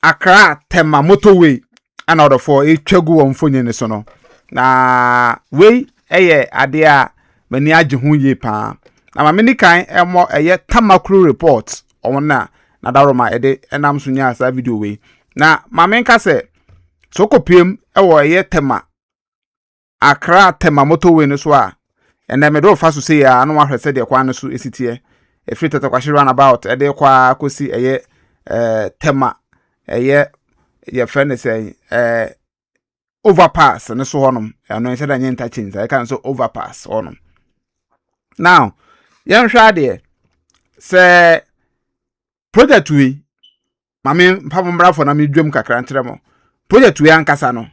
Accra Tema motorway ana ɔdɔfoɔ ɛtwa gu wɔn mfonyin so no. Na wei ɛyɛ adeɛ a m'ani agye ho yie paa. Na maame ni kan ɛmɔ ɛyɛ Tamakru Report ɔmo na nadaroma ɛde ɛnam so nyaa saa video wei. Na maame nka sɛ so kɔpiem ɛwɔ ɛyɛ Tema, Accra Tema motorway no so a, ɛnɛ mede wo fa so sei a, na wahwɛ sɛdeɛ kwan no so esi teɛ. Ɛfiri Tetteh roundabout ɛde kɔ a kɔsi ɛyɛ Tema, ɛyɛ yɛfrɛ no sɛ overpass ne so hɔnom. Ɛno nhyɛ da nyɛ interchange, ɛka no sɛ overpass hɔnom. Now yɛnhwɛ adeɛ sɛ project wei, maame mpafo mbrafo na medwam kakra nkyerɛ mo. Project wei ankasa no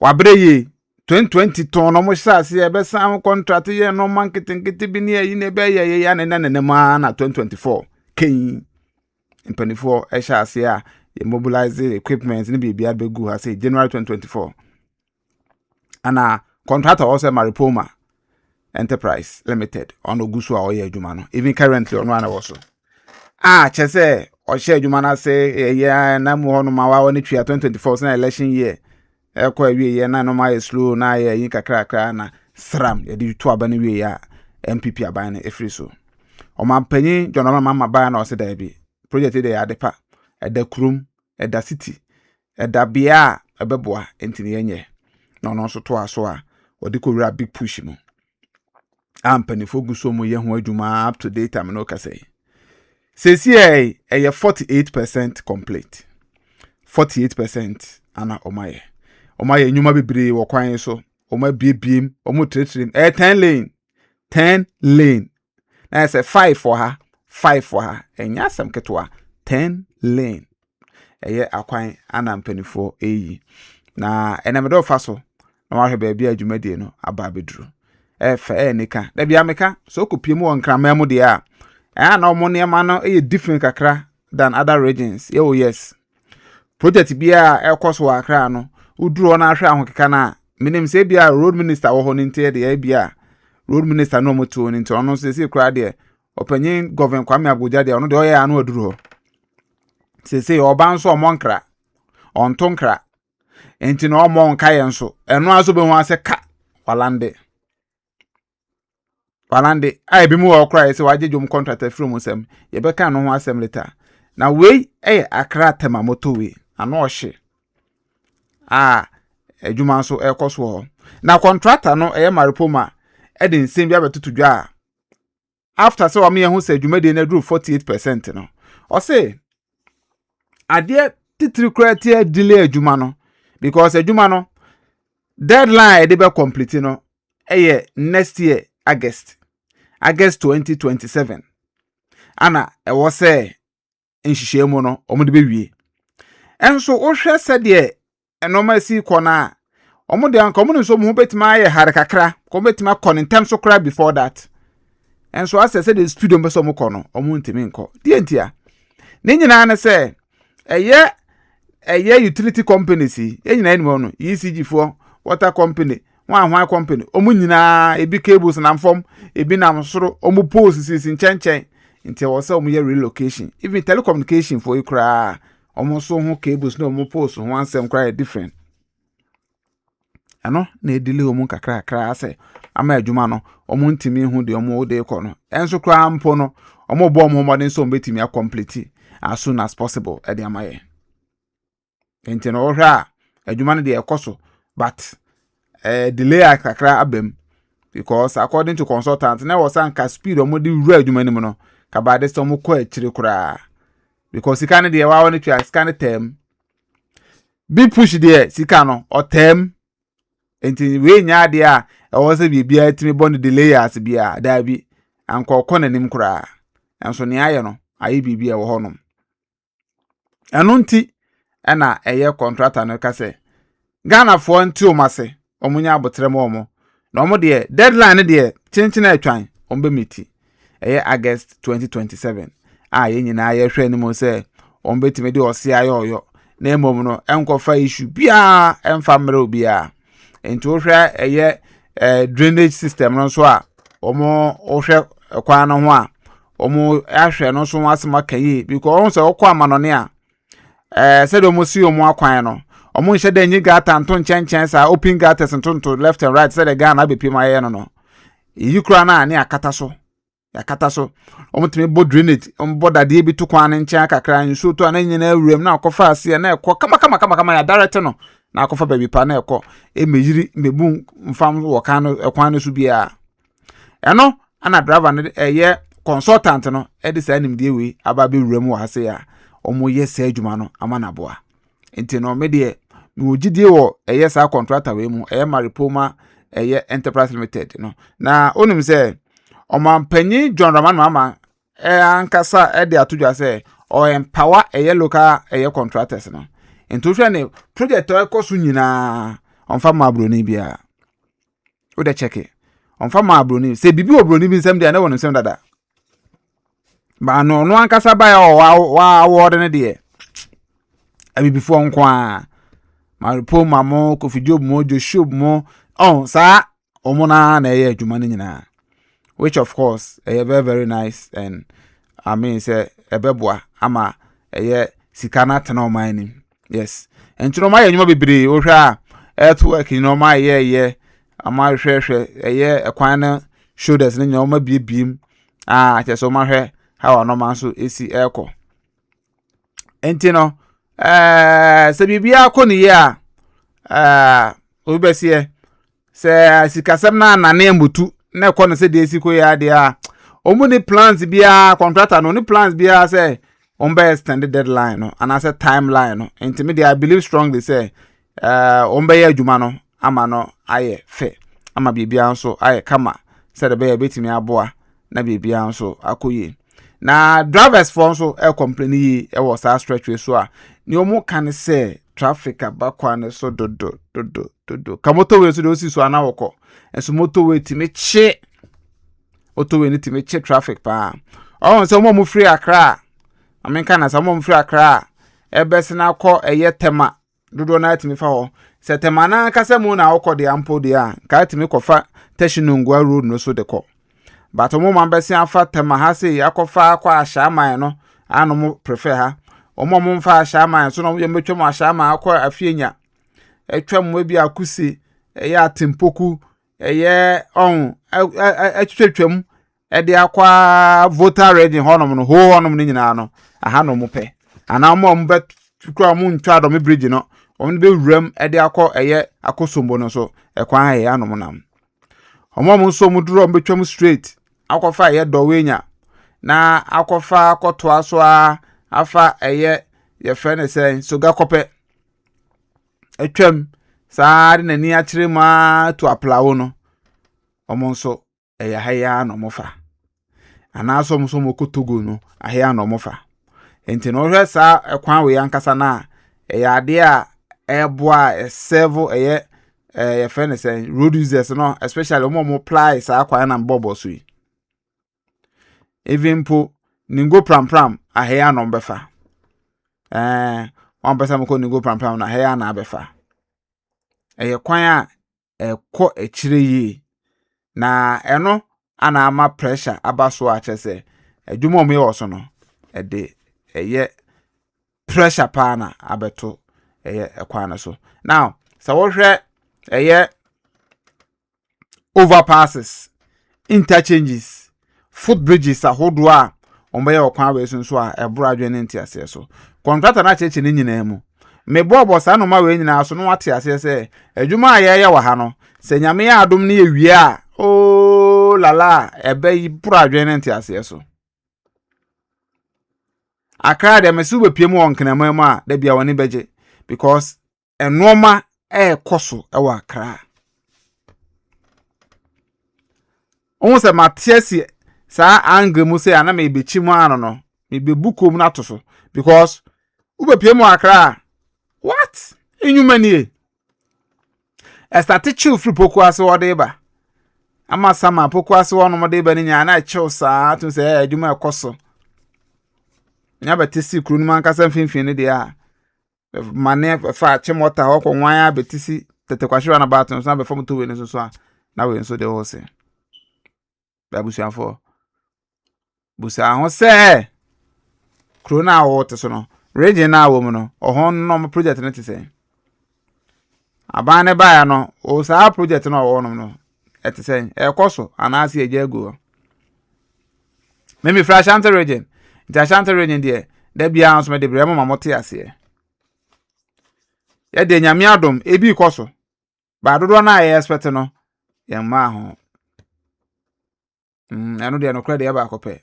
wabrɛ yie. 2020 tɔn na ɔmo hyɛ aseɛ ɛbɛsan contract yɛ nɔɔma nketenkete bi ne ɛyi na ɛbɛyɛ yɛ yɛ ne nenam ara na 2024 kɛn mpanimfoɔ ɛhyɛ aseɛ a yɛ mobilize equipment ne biribiara bɛgu ha sɛ January 2024, ana contractor wɔ sɛ Maripoma Enterprise Limited. Ɔno gu so a ɔyɛ adwuma no. Even currently ɔno ana wɔ so a kyerɛ sɛ ɔhyɛ adwuma no ase. Ɛyɛ nam hɔ nom a wawa ne twia 2024 sɛ election year ɛkɔ awie yɛ na nneɛma ayɛ slow na ayɛ yi kakrakra na sram yɛde to aba no wie a NPP aban no ɛfiri so. Ɔmanpanyin John Dramani Mahama baa na ɔsɛ daabi, project yi de yɛ ade pa, ɛda kurom, ɛda city, ɛda bea a ɛbɛboa, nti ne yɛnyɛ. Na ɔno nso toa so a wɔde kɔwura big push mu a mpanimfoɔ gu so mu yɛ ho adwuma up to date. Am no kasa yi seesie ɛyɛ 48% complete. 48% ana ɔmo ayɛ. Ɔmo ayɛ nnwuma bebree wɔ kwan yi so. Ɔmo abiebiem, ɔmo tiretire mu. Ɛyɛ 10 lane, 10 lane na yɛ sɛ five wɔ ha, five wɔ ha. Ɛnyɛ asɛm ketewa. 10 lane ɛyɛ akwan ana mpanimfoɔ ɛreyi na ɛnam dɛ ɔfa so na wahwɛ baabi a dwumadie no aba abɛduru. Ɛfɛ, ɛyɛ nika dabi ameka so okopie mu wɔ Nkraman mu deɛ a, ɛyɛ na ɔmo nneɛma no yɛ different kakra than other regions. Yɛ o, yes, project biara ɛkɔ so wɔ Accra no, woduru hɔ na ahwɛ ahokeka no a, menim sɛ ebia road minister wɔ hɔ no nti deɛ, ebia road minister no ɔmo te hɔ no nti, ɔno nso esi koraa deɛ, ɔpanyin Governor Kwame Agbodza deɛ, ɔno deɛ ɔyɛ ano aduru hɔ sese. Ɔba nso ɔmɔ nkra, ɔnto nkra, nti na ɔmɔ nka yɛn nso. Ɛno aso bɛhu asɛ ka walande walande a ebi mu wɔ koraa yɛ sɛ wagye dwom contract afiri mu nsɛm. Yɛbɛka no ho asɛm later. Na wei yɛ Accra Tema motorway ano ɔhye a adwuma nso ɛrekɔ so wɔ hɔ. Na contractor no ɛyɛ Maripoma ɛde nsɛm bi abɛtoto dwa a after sɛ wɔn yɛn ho sɛ dwumadie no aduru 48% no, ɔse adeɛ titiri koraa tie delay adwuma no, because adwuma no deadline a yɛde bɛ complete no ɛyɛ next year August, August 2027 ana ɛwɔ sɛ nhyehyɛe mu no wɔn de bɛwie. Ɛnso wohwɛ sɛdeɛ nneɛma si kɔ no a, wɔn de anka wɔn nso wɔn ho bɛtumi ayɛ hare kakra, wɔn bɛtumi akɔ ne ntɛm so koraa before that. Ɛnso asɛ sɛdeɛ speed wɔn bɛ sɛ wɔn kɔ no, wɔn ntumi nkɔ. Deɛ ntia ne nyinaa ne sɛ ɛyɛ utility companies yi, yɛn nyinaa anim hɔ no, ECG foɔ, water company, wɔn ahwan company, wɔn nyinaa ebi cables nam fam, ebi nam soro, wɔn poles sisi nkyɛnkyɛn, nti ɛwɔ sɛ wɔn yɛ relocation. Even telecommunication foɔ yi koraa, wɔn nso ho cables ne wɔn poles ho asɛm koraa yɛ different. Ɛno na edili wɔn kakrakra sɛ ama adwuma no wɔn ntumi ho deɛ wɔn de kɔ no. Ɛnso koraa mpo no, wɔn bɔ wɔn ho mmɔden sɛ wɔn bɛtumi acomplete as soon as possible ɛde ama yɛn. Nti no wɔhwɛ a, adwuma no deɛ ɛkɔ so, but delay a kakra aba mu because according to consultant na ɛwɔ sɛ anka speed a wɔde wura adwuma no mu no kabaade sɛ wɔn kɔ akyire koraa, because sika no deɛ wawa no tua sika no tɛm. Big push deɛ, sika no ɔtɛm, nti wei nyɛ adeɛ a ɛwɔ sɛ biribiara tumi bɔ no delay ase biara. Daabi, anka ɔkɔ n'anim koraa. Nso nea ayɛ no ayɛ biribi a ɛwɔ hɔnom. Ɛno nti ɛna ɛyɛ contractor no ka sɛ Ghanafoɔ nte wɔn ase, wɔn nyɛ abotire ma wɔn, na wɔn deɛ deadline no deɛ kyenkyen a atwan wɔn bɛ meet ɛyɛ August 2027 a yɛn nyinaa yɛhwɛ anim sɛ wɔn bɛtumi de ɔse ayɛ ɔyɔ na mmom no ɛnkɔfa issue biara ɛmfa mmerɛ obiara. Nti wohwɛ ɛyɛ drainage system no nso a wɔn wohwɛ kwan no ho a wɔn ahwɛ no nso ho asɛm aka yie, because wɔn sɛ wɔkɔ amanɔne a Ɛɛ sɛdeɛ wɔn si wɔn akwan no, wɔn nhyɛ dɛ nyi gutter nto nkyɛnkyɛn saa, open gutters ntonto left and right sɛdeɛ Ghana abɛpiem ayɛ no. Eyi koraa no a ne akata so. Yɛakata so. Wɔtumi bɔ drainage, wɔbɔ dadeɛ bi to kwan no nkyɛn kakra, nsuo tɔ a na nyinaa awura mu na akɔfa aseɛ na ɛkɔ kama kama kama kama yɛadarɛte no na akɔfa baabi pa na ɛkɔ. Ɛmmɛyiri mmɛbu mfam wɔ kan no ɛkwan no so biara. Ɛno ana driver no ɛyɛ consultant no ɛde saa nimdeɛ wei aba abɛwura mu wɔ ha sei a wɔyɛ saa adwuma no ama no aboa. Nti no me deɛ mewɔ gyidie wɔ ɛyɛ saa contractor wei mu, ɛyɛ Maripoma ɛyɛ Enterprise Limited no. Na wonim sɛ ɔmanpanyin John Dramani Mahama ankasa ɛde ato dwa sɛ ɔempower ɛyɛ local ɛyɛ contractors no. Nti wohwɛ ne project a ɛkɔ so nyinaa, ɔmfa ma aburoni biara. Wode check it. Ɔmfa ma aburoni. Sɛ biribi wɔ buroni bi nsɛm deɛ, na wɔ ne nsɛm dada. Baano ɔno ankasa baeɛ a wɔawɔde no deɛ, abibifoɔ nko ara. Maripoma mo, Kofi Job mo, Joshua mo, ɔn saa wɔn naa na ɛyɛ adwuma no nyinaa. Which of course ɛyɛ very very nice and I mean sɛ ɛbɛboa ama ɛyɛ sika no atena ɔman anim. Yes. Nti no ɔmo ayɛ nnwuma bebree. Wohwɛ a, earthwork nyinaa ɔmo ayɛ ɛyɛ ɔmo ahwehwɛhwɛ ɛyɛ ɛkwan no shoulders no nyinaa, ɔmo abiebie mu a kyerɛ sɛ ɔmo ahwɛ how a nneɛma nso esi ɛrekɔ. Nti no sɛ biribiara kɔ ne yie a, obi bɛseɛ sɛ sikasɛm no anane mmutu na ɛkɔ no sɛ deɛ esi kɔ yie adeɛ a, wɔn ni plans biara, contractor no ne plans biara sɛ wɔn bɛ extend deadline no anaasɛ timeline no. Nti me deɛ, I believe strongly sɛ wɔn bɛyɛ adwuma no ama no ayɛ fɛ ama biribiara nso ayɛ kama sɛdeɛ ɛbɛyɛ ebɛtumi aboa na biribiara nso akɔ yie. Na drivers foɔ nso ɛcomplain yie ɛwɔ saa stretch wei so a, nea wɔn ka ne sɛ traffic aba kwan no so dodo dodo dodo. Ka motorway so deɛ, osi so ana wɔkɔ nso motorway tumi kye, motorway no tumi kye traffic paa. Ɔhɔn sɛ wɔn a wɔfiri Accra a, amenka na sɛ wɔn a wɔfiri Accra a ɛbɛsena akɔ ɛyɛ Tema dodoɔ no atumi fa hɔ. Sɛ Tema n'ankasa mu na awokɔ deɛ ampo deɛ a, nka atumi kɔfa Teshie Nungua road no so de kɔ, but wɔn ma bɛsen afa Tema ha sei akɔfa akɔ Ahyɛaman no ano. Mo prefer ha. Wɔn a wɔmfa Ahyɛaman so na wɔn bɛtwa mu Ahyɛaman akɔ Afienya, atwa mu ebi Akuse, ɛyɛ Atempoku, ɛyɛ ɔn atwitwatwa mu ɛde akɔ a Volta Region hɔnom no, hoo hɔnom no nyinaa no, aha na wɔn pɛ. Anaa wɔn a wɔn bɛ kura wɔn ntwa Adɔme Bridge no, wɔn bɛwura mu ɛde akɔ ɛyɛ Akosombo no so, ɛkwan a ɛyɛ anom nam. Wɔn a wɔn nso wɔn duro wɔn bɛtwa mu straight akɔfa ɛyɛ Dɔwenya na akɔfa akɔtoa so a afa ɛyɛ yɛfrɛ no sɛ Sogakope, atwam saa de n'ani akyerɛ mu ara to Aplawo no, wɔn nso ɛyɛ ha yi ara na wɔfa. Anaasɛ wɔn nso wɔkɔ Togo no, ha yi ara na wɔfa. Nti no wohwɛ saa ɛkwan wei ankasa no a, ɛyɛ adeɛ a ɛreboa a ɛserve ɛyɛ yɛfrɛ no sɛ road users no, especially wɔn a wɔply saa kwan na mbɔbɔ so yi. Even mpo Ningo Prampram, aha yi ara na wɔbɛfa. Wɔn pɛ sɛ wɔkɔ Ningo Prampram no, aha yi ara na abɛfa. Ɛyɛ kwan a ɛkɔ akyire yie na ɛno ana ama pressure aba so a kyerɛ sɛ adwuma a wɔyɛ wɔ so no, ɛde ɛyɛ pressure paa na abɛto ɛyɛ ɛkwan no so. Now sɛ wɔhwɛ ɛyɛ overpasses, interchanges, footbridges ahodoɔ a wɔbɛyɛ wɔ kwan wei so nso a, ɛboro adwene ne nteaseɛ so. Contractor no akyerɛkyerɛ ne nyinaa mu. Mebɔɔbɔ saa nnoma wei nyinaa so na wate aseɛ sɛ adwuma a yɛreyɛ wɔ ha no, sɛ Nyame yɛ adom no yɛwie a, ooo lala, ɛbɛyi boro adwene ne nteaseɛ so. Akra deɛ, mesi wobɛpie mu wɔ Nkraman mu a, da bia w'ani bɛgye because nneɛma ɛrekɔ so wɔ Akra. Wohu sɛ mate asi saa angle mu sɛ ana mebɛkyi mu ano no, mebɛbu kom no ato so because wobɛpie mu wɔ Akra a, what nnwuma nie. Ɛstart kyew firi Poku ase wɔde ba ama sama Poku ase wɔnom de ba no nyinaa na ɛkyew saa tum sɛ ɛyɛ adwuma ɛkɔ so. Nya bɛte si kuro no mu ankasa mfimfini no deɛ a, mane fa Achimota hɔ kɔ nwan a bɛte si Tetteh Quarshie roundabout no so na bɛfa motorway no so so a, na wei nso de wɔ se. Abusuafoɔ, busaa ho sɛ kuro no a wɔte so no, Region no a wɔ mu no, ɔhɔ no ɔmo project no te sɛn? Aban no baeɛ no, o saa project no a ɔwɔ nom no, ɛte sɛn? Ɛrekɔ so anaasɛ yɛgya agu hɔ? Me mefiri Ashanti region, nti Ashanti region deɛ, da biara nso mede brɛ mo ma mote aseɛ. Yɛdeɛ Nyame adom, ebi rekɔ so. Ba dodoɔ no a yɛ expect no, yɛn mmaa ho. Ɛno deɛ nokorɛ deɛ baako pɛ.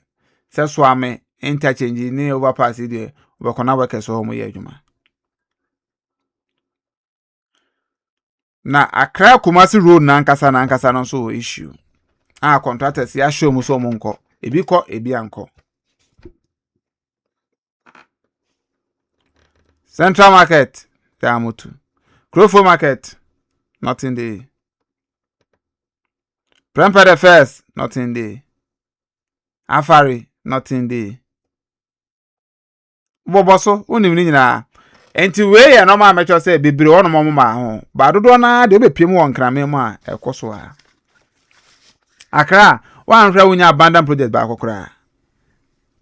Sɛ Soame interchange ne overpass yi deɛ, wobɛkɔ na workers wɔ hɔ wɔyɛ adwuma. Na Accra Kumasi road nankasa nankasa no nso wɔ issue a contractors yi ahyɛ wɔn sɛ wɔn nkɔ. Ebi kɔ, ebi ankɔ. Central Market, Yamutu. Kurofo Market, nothing dey. Prempeh the first, nothing dey. Afari, nothing dey. Bɔbɔ so, wonim ne nyinaa. Nti wei yɛ nɔɔma a mɛkyerɛ sɛ bebree wɔ nom ɔmo maa ho. Ba dodoɔ naa deɛ wobɛpie mu wɔ nkrame mu a ɛkɔ so a. Accra, woanhwɛ wonya abandon project baako koraa.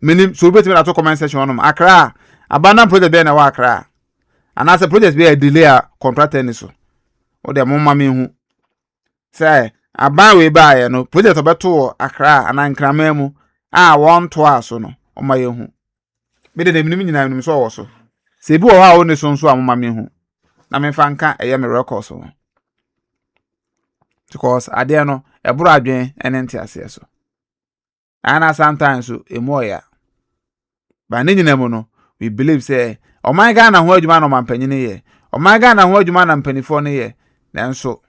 Menim, so wobɛtumi de ato comment section hɔnom. Accra, abandon project bɛyɛ na ɛwɔ Accra. Anaasɛ project bi a delay a contractor ni so. Wo deɛ momma menhu. Sɛ aban wei baeɛ no, project ɔbɛto wɔ Accra anaa Nkraman mu a wɔntoaa so no, ɔma yɛhu. Me de menim nyinaa menim sɛ ɔwɔ so. Sɛ ebi wɔ hɔ a ɔnni so nso a momma menhu. Na memfa nka ɛyɛ me records ho. Because adeɛ no, ɛboro adwene ne nteaseɛ so. Ana sometimes so emu ɔya. But ne nyinaa mu no, we believe sɛ ɔman Ghana ho adwuma na ɔmanpanyin yɛ. Ɔman Ghana ho adwuma na mpanimfoɔ no yɛ. Nanso,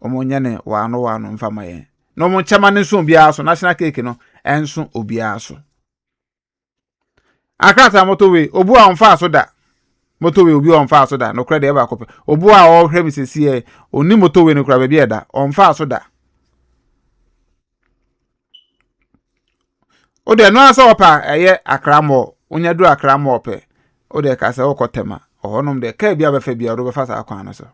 wɔn nyɛ ne waano waano mfa ma yɛn. Na wɔn nkyɛma no nso obiara so. National cake no nso obiara so. Akrataa motorway, obu a ɔmfaa so da. Motorway obi a ɔmfaa so da. Nokorɛ deɛ ɛbaako pɛ. Obu a ɔrehwɛ me sɛsi ɛ, ɔni motorway no koraa baabi a ɛda. Ɔmfaa so da. O deɛ no ara sɛ ɔpɛ a ɛyɛ Accra Mall. Wonya duru Accra Mall pɛ. O deɛ ka sɛ wokɔ Tema. Ɔhɔnom deɛ kaa bi a bɛfa bi a ɔde bɛfa saa kwan no so.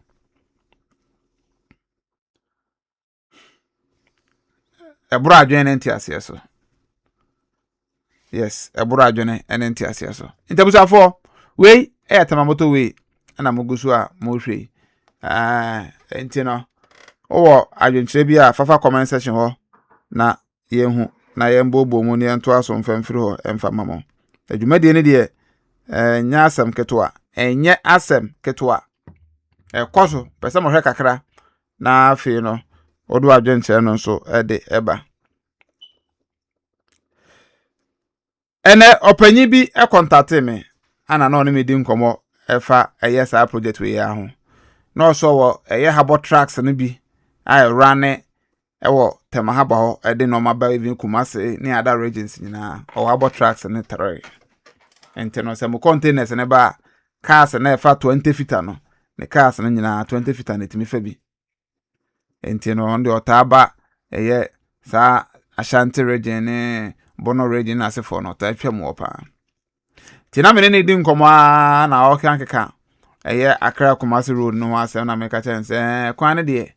Ɛboro adwene ne nteaseɛ so. Yes, ɛboro adwene ne nteaseɛ so. Nti abusuafoɔ, wei ɛyɛ Tema motorway ɛna mogu so a mohwɛ yi. Nti no, wowɔ adwenkyerɛ bi a fafa comment section hɔ na yɛnhu na yɛnbooboo mu na yɛntoa so mfa mfiri hɔ mfa ma mo. Adwumadie no deɛ, ɛnyɛ asɛm ketewa. Ɛnyɛ asɛm ketewa. Ɛkɔ so, pɛ sɛ mohwɛ kakra na afei no, wode w'adwenkyerɛ no nso de ɛba. Ɛnɛ ɔpanyin bi kɔntate me ana na ɔne me di nkɔmmɔ ɛfa ɛyɛ saa project wei ara ho. Na ɔsɔ wɔ ɛyɛ harbour trucks no bi a ɛwura ne ɛwɔ Tema harbour hɔ ɛde nneɛma ba even Kumasi ne other regions nyinaa. Ɔwɔ harbour trucks ne tere. Nti no sɛ mo containers ne ba a, cars na ɛfa 20 fita no, ne cars no nyinaa 20 fita na ɛtumi fa bi. Nti no ɔno deɛ ɔtaa ba ɛyɛ saa Ashanti region ne Bono region na asefoɔ no ɔtaa twam wɔ paa. Nti na me ne no di nkɔmmɔ ara na ɔkeka keka ɛyɛ Accra Kumasi road no ho asɛm na meka kyerɛ no sɛ kwan no deɛ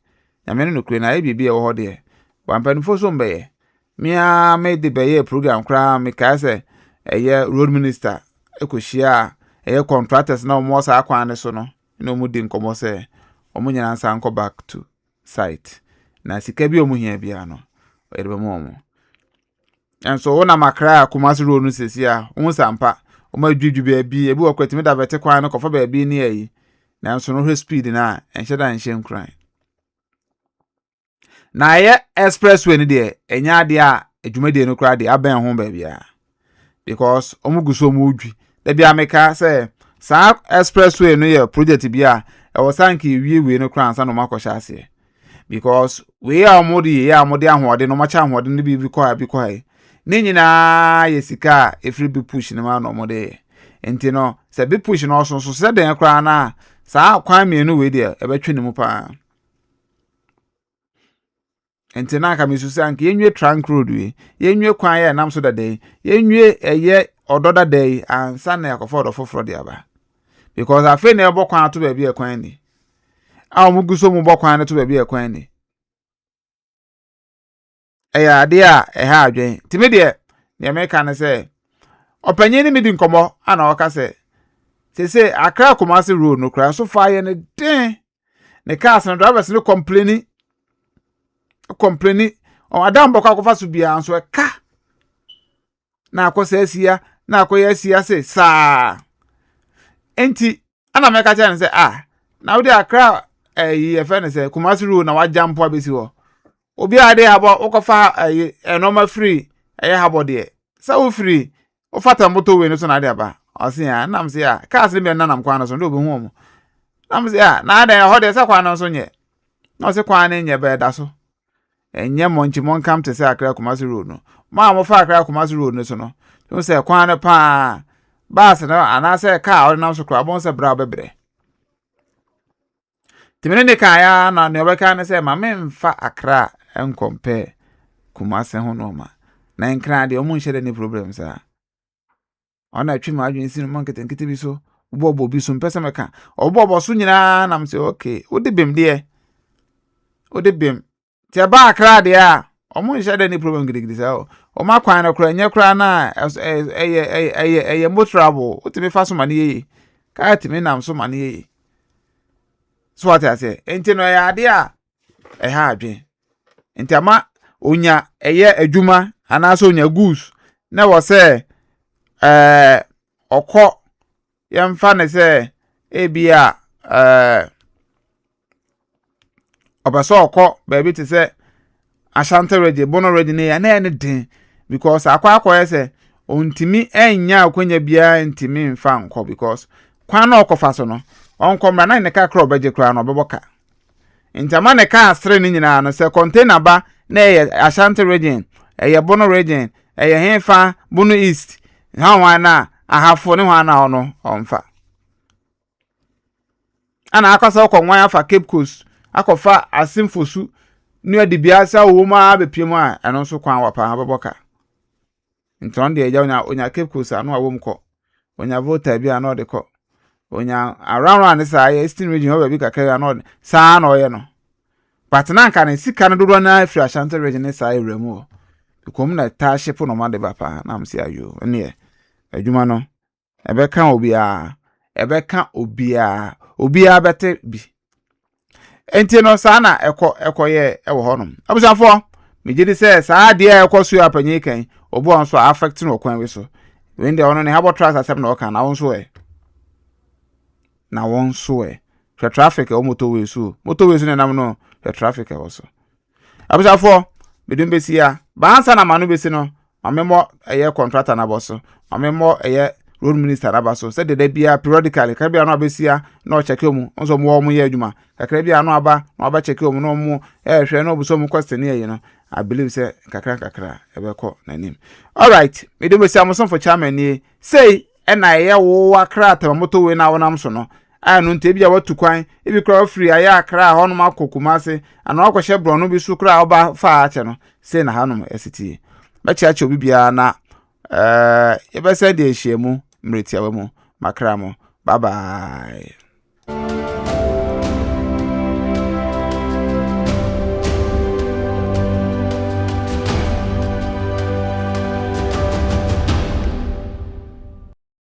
Nyame no nokorɛ na ayɛ biribi a ɛwɔ hɔ deɛ ba mpanimfoɔ so mbɛyɛ. Me ara mede bɛyɛɛ program koraa mekae sɛ ɛyɛ road minister ɛkɔhyia a ɛyɛ contractors na wɔn wɔ saa kwan no so no na wɔn di nkɔmmɔ sɛ wɔn nyinaa nsa nkɔ back to site na sika bi a wɔn hia biara no wɔde bɛma wɔn. Nso wonam Accra a Kumasi road no sisi a wohu sɛ ampa wɔn adwidwi baabi ebi wɔ kora tumi da bɛte kwan no kɔfa baabi ne ayi nanso no hwɛ speed no a ɛnhyɛ da nhyɛ nkuran. Na ɛyɛ expressway no deɛ ɛnyɛ adeɛ a adwumadie no koraa deɛ abɛn ho baabiara because wɔn gu so wɔn redwi. Dabi a meka sɛ saa expressway no yɛ project bi a ɛwɔ sɛ anka ewie wei no koraa ansa na wɔn akɔhyɛ aseɛ because wei a wɔn de yɛ a wɔde ahoɔden wɔn akyɛ ahoɔden no bi bi kɔ ha bi kɔ ha yi ne nyinaa yɛ sika a efiri bi push no mu a na wɔn de yɛ nti no sɛ bi push no ɔso so sɛ dɛn koraa na saa kwan mmienu wei deɛ ɛbɛtwe ne mu paa. Nti na anka mesu sɛ anka yɛnwie trunk road yi, yɛnwie kwan yɛ ɛnam so dada yi, yɛnwie ɛyɛ ɔdɔ dada yi ansa na yɛakɔfa ɔdɔ foforɔ de aba. Because afei na yɛbɔ kwan ato baabi a ɛkwan ni. A wɔn gu so wɔn bɔ kwan no to baabi a ɛkwan ni. Ɛyɛ adeɛ a ɛha adwene. Nti me deɛ, deɛ meka ne sɛ, ɔpanyin ne me di nkɔmmɔ ana ɔka sɛ, Sese Accra Kumasi road no koraa so fa yɛ ne den. Ne cars no drivers no complaini complaini. Ɔmo bɔkɔ akɔfa so biara nso ɛka. Na akɔ sɛ asia na akɔyɛ asia se saa. Nti ɛna mɛka kyerɛ no sɛ, ah, na wode Accra ɛyi yɛfɛ no sɛ Kumasi road na wagya mpo abɛsi hɔ. Obiara de habɔ wokɔfa ɛyi ɛnɔɔma firi ɛyɛ habɔ deɛ sɛ wofiri wofata motorway no so na ade aba. Ɔse a nam sɛ a cars no bi nenam kwan no so ndɛ obehu wɔn. Nam sɛ a na adan ɛhɔ deɛ sɛ kwan no nso nyɛ. Na ɔse kwan no nyɛ bɛɛ da so. Ɛnyɛ mɔnkyi mɔnkam te sɛ Accra Kumasi road no. Mo a mofa Accra Kumasi road no so no, wohu sɛ kwan no paa bus no anaasɛ car a ɔde nam so koraa wobɛhu sɛ berɛ a wobɛbrɛ. Nti me ne ne kaa ya na nea ɔbɛka ne sɛ ma memfa Accra nkɔmpɛ Kumasi ho nneɛma. Na Nkran deɛ ɔmo nhyɛ dɛ ne problem saa. Ɔna atwi m'adwene si no ma nketenkete bi so wobɔbɔ bi so mpɛ sɛ mɛka. Ɔbɔbɔ so nyinaa nam sɛ okay, wode bem deɛ. Wode bem. Nti ɛba Accra deɛ a ɔmo nhyɛ dɛ ne problem gidigidi saa o. Ɔmo akwan no koraa nyɛ koraa na ɛyɛ ɛyɛ ɛyɛ ɛyɛ motorable. Wotumi fa so ma no yie. Kaa tumi nam so ma no yie. So wate aseɛ. Nti no ɛyɛ adeɛ a ɛha adwene. Nti ama onya ɛyɛ adwuma anaasɛ onya goods na wɔ sɛ ɔkɔ yɛmfa ne sɛ ebi a ɔpɛ sɛ ɔkɔ baabi te sɛ Ashanti Region, Bono Region ne yɛ na ɛyɛ ne den because akɔ akɔyɛ sɛ ontumi ɛnya akwanya biara ntumi nfa nkɔ because kwan na ɔkɔfa so no ɔnkɔ mmra na ne kaa kora ɔbɛgye koraa na ɔbɛbɔ ka. Nti ama ne kaa sere ne nyinaa no sɛ container ba na ɛyɛ Ashanti Region, ɛyɛ Bono Region, ɛyɛ hefa Bono East, ha hwan na Ahafo ne hwan na ɔno ɔmfa. Ana akɔsɛ ɔkɔ nwan afa Cape Coast akɔfa Asimfosu ne ɔde bia sɛ ɔwɔ mu ara bɛpie mu a ɛno nso kwan wɔ paa bɛbɔ ka. Nti ɔno deɛ agya onya Cape Coast a na wawɔ mu kɔ. Onya Volta bi a na ɔde kɔ. Onya around round ne saa yɛ Eastern Region hɔ baabi kakra bi a na ɔde saa na ɔyɛ no. But na nka ne sika no dodoɔ naa firi Ashanti Region ne saa ewura mu hɔ. Because na ɛtaa ship na ɔma de ba paa na am sɛ ayo ɛneɛ adwuma no ɛbɛka obiara, ɛbɛka obiara, obiara bɛte bi. Nti no saa na ɛkɔ ɛkɔyɛ ɛwɔ hɔnom. Abusuafoɔ, megye di sɛ saa adeɛ a ɛkɔ so yɛ apanyin kan obi wɔn nso a affect no wɔ kwan bi so. Wei deɛ ɔno ne habɔ trust asɛm na ɔka na wɔn nso ɛ. Na wɔn nso ɛ. Hwɛ traffic ɛwɔ motorway so. Motorway so na ɛnam no, hwɛ traffic ɛwɔ so. Abusuafoɔ, mede mbɛsi ya. Baansa na ma no bɛsi no, ma memmɔ ɛyɛ contractor n'abɔ so. Ma memmɔ ɛyɛ road minister n'aba so. Sɛ deda biara periodically, kakra biara no abɛsi na ɔkyɛke ɔmo. Nso ɔmo wɔ ɔmo yɛ adwuma. Kakra biara no aba na wabɛkyɛke ɔmo na ɔmo ɛɛhwɛ na ɔbusa ɔmo question ne ɛyi no. I believe sɛ nkakra nkakra ɛbɛkɔ n'anim. Alright, mede mbɛsi amosomfo chairman nie. Sei ɛna ɛyɛ wo Accra Tema motorway na wonam so no. A no nti ebi a watu kwan, ebi koraa wafiri ayɛ Accra hɔnom akɔ Kumasi, anaa wakɔhyɛ borɔno bi so koraa ɔba fa akyɛ no. Sei na hanom ɛsi tie. Mɛkyeakyea obi biara na yɛbɛsɛn deɛ ahyia mu mmerɛ tiawa mu. Makra mo. Bye bye.